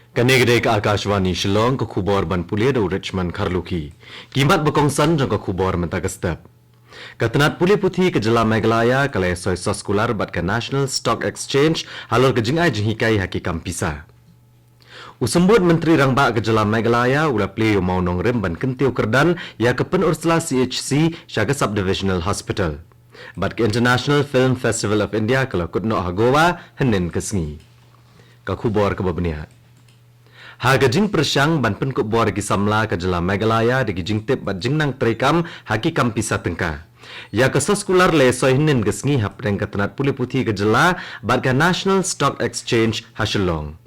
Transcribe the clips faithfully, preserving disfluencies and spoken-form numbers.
Kane ka dei ka Akashvani Shillong, ka khubor ban pule da u Richmond Kharlukhi. Ki mat ba kongsan jong ka khubor mynta ka step. Ka tnat pule puthi ka jylla Meghalaya ka la soi soskular bad ka National Stock Exchange halor ka jingai jinghikai ha ki kam pisa. U Symbud Myntri Rangbah ka jylla Meghalaya u la plie ïa u mawnongrim ban kyntiew kyrdan ïa ka pynursla C H C sha ka Sub-Divisional Hospital. Bad ka International Film Festival of India ka la kut noh ha Goa hynnin ka sngi. Ka khubor kaba bniah. Ha ka jingpyrshang ban pynkup bor ïa ki samla ka jylla Meghalaya da ki jingtip bad jingnang treikam ha ki kam pisa tyngka, ïa ka soskular la soi hynnin ka sngi hapdeng ka tnat pule puthi ka jylla bad ka National Stock Exchange ha Shillong.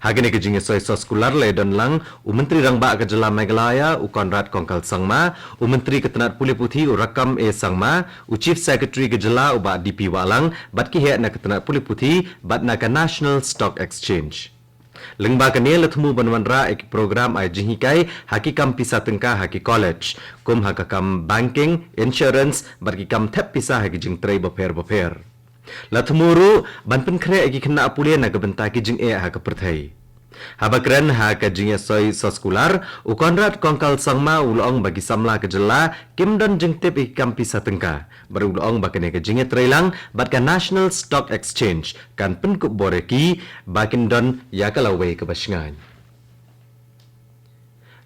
Ha kane ka jingïasoi soskular la don lang u Myntri Rangbah ka jylla Meghalaya u Conrad Kongkal Sangma, u Myntri ka tnat pule puthi u Rakkam A Sangma, u Chief Secretary ka jylla u Bah D P Wahlang, bad ki heh na ka tnat pule puthi bad na ka National Stock Exchange. Lyngba kane la thmu ban wanrah ïa ki program ai jinghikai ha ki kam pisa tyngka ha ki college, kum ha ka kam banking, insurance, bad ki kam thep pisa ha ki jingtrei bapher bapher. La thmu ruh ban pynkhreh ïa ki khynnah pule na ka bynta ki jingeh ha ka pyrthei. Haba kren ha ka jingïasoi soskular, u Conrad Kongkal Sangma u la ong ba ki samla ka jylla kim don jingtip ïa ki kam pisa tyngka. Bad u la ong ba kane ka jingïatreilang bad ka National Stock Exchange kan pynkup bor ïa ki ba kin don ïa ka lawei kaba shngaiñ.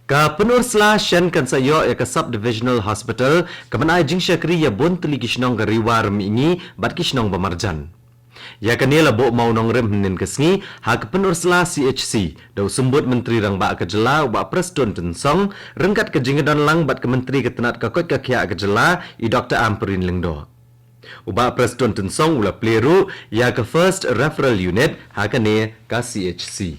Ka pynursla shen kan sa ïoh ïa ka Sub-Divisional Hospital kaban ai jingshakri ïa bun tylli ki shnong ka Ri War Mihngi bad ki shnong ba marjan. Ïa kane la buh mawnongrim hynnin ka sngi ha ka pynursla C H C da u Symbud Myntri Rangbah ka jylla u Bah Prestone Tynsong, ryngkat ka jingïadon lang bad ka Myntri ka tnat ka koit ka khiah ka jylla i Doctor Ampareen Lyngdoh. U Bah Prestone Tynsong u la plie ruh ïa ka First Referral Unit ha kane ka C H C.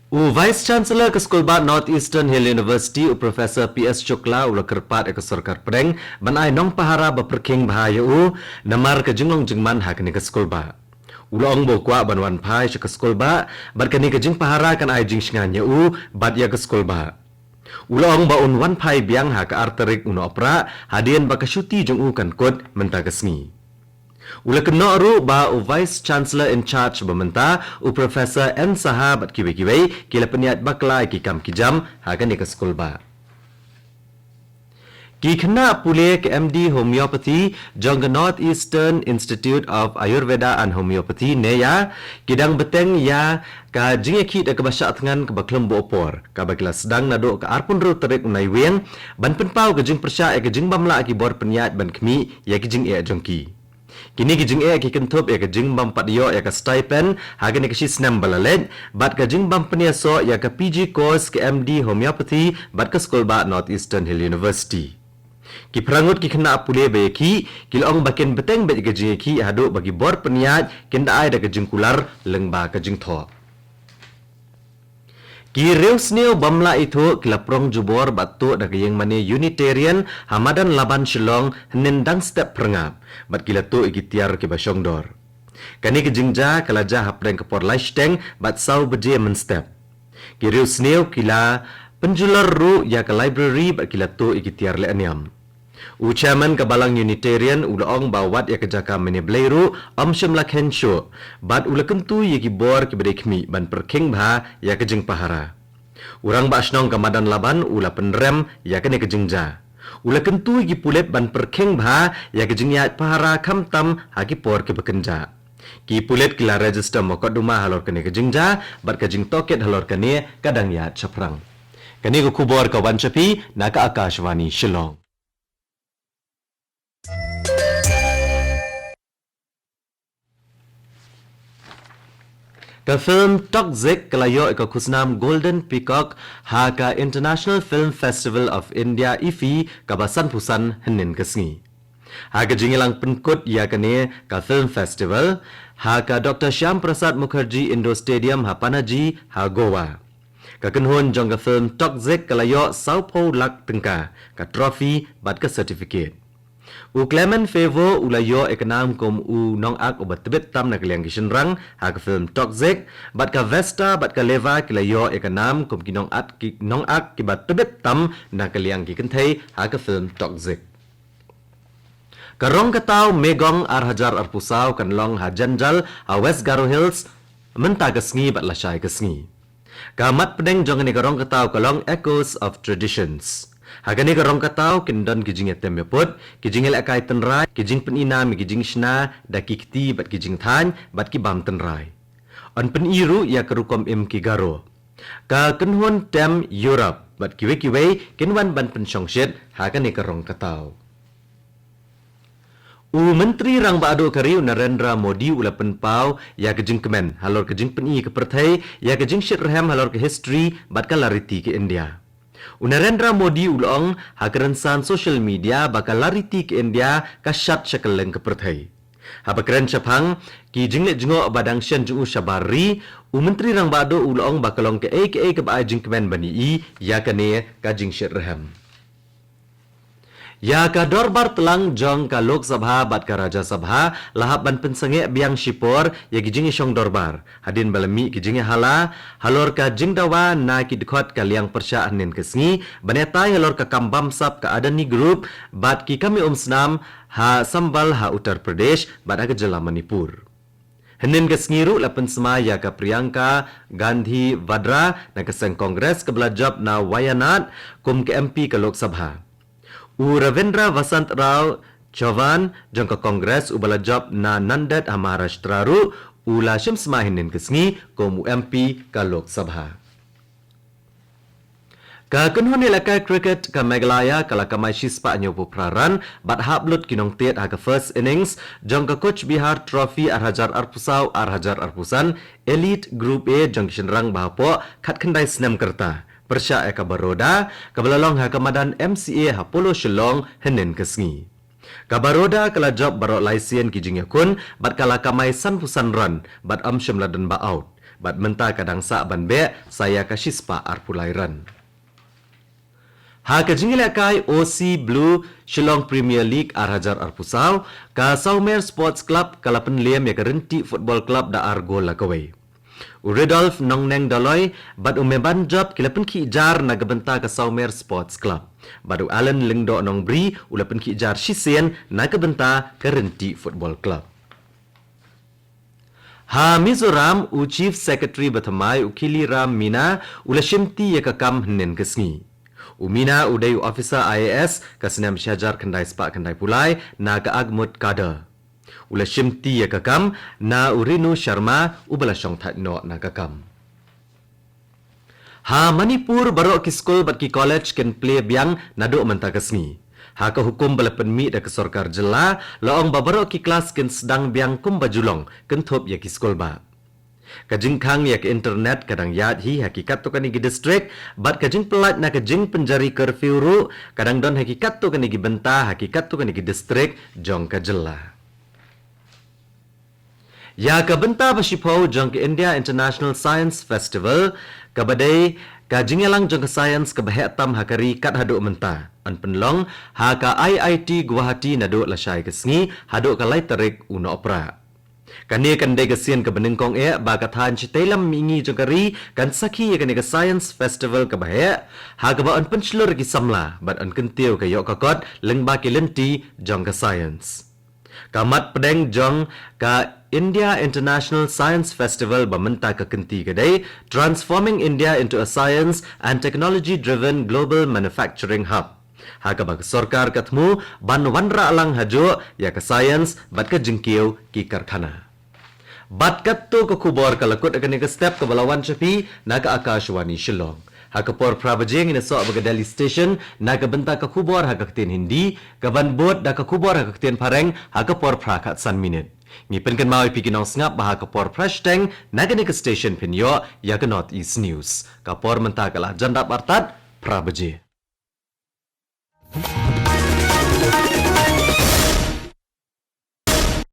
U Vice Chancellor ka Skulbah North Eastern Hill University u Professor P S Shukla u la kyrpad ïa ka sorkar pdeng ban ai nongpahara ba pyrkhing bha ïa u namar ka jinglong jingman ha kane ka skulbah. U la ong ba u kwah ban wan phai sha ka skulbah bad kane ka jingpahara kan ai jingshngaiñ ïa u bad ïa ka skulbah. U la ong ba un wan phai biang ha ka ar tarik u Nohprah hadien ba ka shuti jong u kan kut mynta ka sngi. U la kynnoh ruh ba u Vice Chancellor in charge ba mynta u Professor N Saha bad kiwei kiwei ki la pynïaid bakla ïa ki kam ki jam ha kane ka skulbah. Ki khynnah pule ka M D Homeopathy jong ka North Eastern Institute of Ayurveda and Homeopathy, NEYAH, ki dang bteng ïa ka jingïakhih da kaba shah thngan kaba khlem buh por kaba ki la sdang naduh ka arphew hynriew tarik u Naiwieng ban pynpaw ka jingpyrshah ïa ka jingbym lah ki bor pynïaid ban khmih ïa ki jingeh jong ki. Kine ki jingeh ki kynthup ïa ka jingbym pat ïoh ïa ka stipend ha kane ka shi snem ba la leit bad ka jingbym pynïasoh ïa ka P G course ka M D Homeopathy bad ka skulbah North Eastern Hill University. Ki phra ngut ki khynnah pule ba ïakhih ki la ong ba kin bteng beit ïa ka jingïakhih haduh ba ki bor pynïaid kin da ai da ka jingkular lyngba ka jingthoh. Ki riewsniew bym lah ithuh ki la prong jubor bad tuh da ka ïingmane Unitarian ha Madan Laban Shillong hynnin dang step phyrngab bad ki la tuh ïa ki tiar kiba shongdor. Kane ka jingjia ka la jia hapdeng ka por lai shiteng bad saw baje mynstep. Ki riewsniew ki la pynjulor ruh ïa ka library bad ki la tuh ïa ki tiar lehniam. U chairman ka Balang Unitarian u la ong ba wat ïa ka jaka mane blei ruh ym shym la kheiñ shuh bad u la kyntu ïa ki bor kiba dei khmih ban pyrkhing bha ïa ka jingpahara. U rangbah shnong ka Madan Laban u la pynrem ïa kane ka jingjia. U la kyntu ïa ki pulit ban pyrkhing bha ïa ka jingïaid pahara khamtam ha ki por kiba kynjah. Ki pulit ki la register mokotduma halor kane ka jingjia bad ka jingtohkit halor kane ka dang ïaid shaphrang. Kane ka khubor ka wan sha phi na ka Akashvani Shillong. Ka film Toxic ka la ïoh ïa ka khusnam Golden Peacock ha ka International Film Festival of India, IFFI, kaba sanphew san hynnin ka sngi. Ha ka jingïalang pynkut ïa kane ka film festival ha ka Doctor Shyam Prasad Mukherjee Indoor Stadium ha Panaji ha Goa. Ka kynhun jong ka film Toxic ka la ïoh sawphew lak tyngka ka trophy bad ka certificate. U Clement Favour u la ïoh ïa ka nam kum u nongak uba tbit tam na ka liang ki shynrang ha ka film Toxic, bad ka Vesta bad ka Leva ki la ïoh ïa ka nam kum ki nongak ki nongak kiba tbit tam na ka liang ki kynthei ha ka film Toxic. Ka rong ka taw Megong ar hajar arphew saw kan long ha Janjal ha West Garo Hills, mynta ka sngi bad lashai ka sngi. Ka mat pdeng jong kane ka rong ka taw ka long Echoes of Traditions. Ha kane ka rong ka taw kin don ki jingïatem ïaput, ki jingïalehkai tynrai, ki jingpyni nam ïa ki jingshna da ki kti bad ki jingthaiñ bad ki bam tynrai. Yn pyni ruh ïa ka rukom im ki Garo. Ka kynhun tem Europe bad kiwei kiwei kin wan ban pynshongshit ha kane ka rong ka taw. U Myntri Rangbah Duh ka ri u Narendra Modi u la pynpaw ïa ka jingkmen halor ka jingpyni ka pyrthei ïa ka jingshitrhem halor ka history bad ka lariti ka India. U Narendra Modi u la ong ha ka rynsan social media ba ka lariti ka India ka shat sha kylleng ka pyrthei. Haba kren shaphang ki jingleh jngoh ba dang shen jong u shabar ri, u Myntri Rangbah Duh u la ong ba ka long kaei kaei kaba ai jingkmen ban ïohi ïa kane ka jingshitrhem. Ïa ka dorbar tlang jong ka Lok Sabha bad ka Rajya Sabha la hap ban pynsangeh biang shipor ïa ki jingïashong dorbar hadien ba la mih ki jingïahala halor ka jingdawa na ki dkhot ka liang pyrshah hynnin ka sngi ban ïatai halor ka kam bamsap ka Adani Group bad ki kam ïa um snam ha Sambhal ha Uttar Pradesh bad ha ka jylla Manipur. Hynnin ka sngi ruh la pynsmai ïa ka Priyanka Gandhi Vadra na ka seng Congress kaba la jop na Wayanad kum ka M P ka Lok Sabha. U Ravindra Vasant Rao Chauhan jong ka Congress uba la jop na Nanded ha Maharashtra ruh u la shim smai hynnin ka sngi kum u M P ka Lok Sabha. Ka kynhun ïalehkai cricket ka Meghalaya ka la kamai shispah hynñiewphew phra run bad hap lut ki nongtied ha ka first innings jong ka Cooch Behar Trophy ar hajar arphew saw ar hajar arphew san Elite Group A jong ki shynrang ba hapoh khatkhyndai snem ka rta. Pyrshah ïa ka Baroda kaba la long ha ka madan M C A ha Polo Shillong hynnin ka sngi. Ka Baroda ka la jop baroh lai sien ki jingïakhun bad ka la kamai sanphew san run bad ym shym la don ba out. Bad mynta ka dang sah ban beh sa ïa ka shispah arphew lai run. Ha ka jingïalehkai O C Blue Shillong Premier League ar hajar arphew saw, ka Sawmer Sports Club ka la pynliem ïa ka Ryntih Football Club da ar gol la kawei. U Rudolf Nongneng Doloi bad u Meban Jop ki la pynkhih jar na ka bynta ka Sawmer Sports Club. Bad u Alan Lyngdoh Nongbri u la pynkhih jar shisien na ka bynta ka Ryntih Football Club. Ha Mizoram, u Chief Secretary ba thymmai u Khiliram Meena u la shimti ïa ka kam hynnin ka sngi. U Meena u dei u officer I A S ka snem shi hajar khyndai spah khyndai phew lai na ka Agmut Kader. U la shimti ïa ka kam na u Renu Sharma uba la shongthait noh na ka kam. Ha Manipur baroh ki skul bad ki college kin plie biang naduh mynta ka sngi. Ha ka hukum ba la pynmih da ka sorkar jylla la ong ba baroh ki klas kin sdang biang kumba ju long kynthup ïa ki skul bah. Ka jingkhang ïa ka internet ka dang ïaid hi ha ki katto katne ki district bad ka jingpyllait na ka jingpynjari curfew ruh ka dang don ha ki katto katne ki bynta ha ki katto katne ki district jong ka jylla. Ïa ka bynta ba shiphew jong ka India International Science Festival kaba dei ka jingïalang jong ka science kaba heh tam ha ka ri kat haduh mynta yn pynlong ha ka I I T Guwahati naduh lashai ka sngi haduh ka lai tarik u Nohprah. Kane kan dei ka sien kaba nyngkong eh ba ka thaiñ shatei lam mihngi jong ka ri kan sakhi ïa kane ka science festival kaba heh ha kaba yn pynshlur ki samla bad yn kyntiew ka ïoh ka kot lyngba ki lynti jong ka science. Ka mat pdeng jong ka India International Science Festival ba mynta ka kynti ka dei Transforming India into a Science and Technology Driven Global Manufacturing Hub. Ha kaba ka sorkar ka thmu ban wanrah lang hajuh ïa ka science bad ka jingkiew ki karkhana. Bad katto ka khubor ka la kut ha kane ka step kaba la wan sha phi na ka Akashvani Shillong. Ha ka por phra baje ngin ïasoh bad ka Delhi Station na ka bynta ka khubor ha ka ktien Hindi, kaban bud da ka khubor ha ka ktien Phareng ha ka por phra khatsan minit. Ngi pynkynmaw ïa phi ki nongsngap ba ha ka por phra shiteng na kane ka station phin ïoh ïa ka North East News. Ka por mynta ka la jan dap artat phra baje.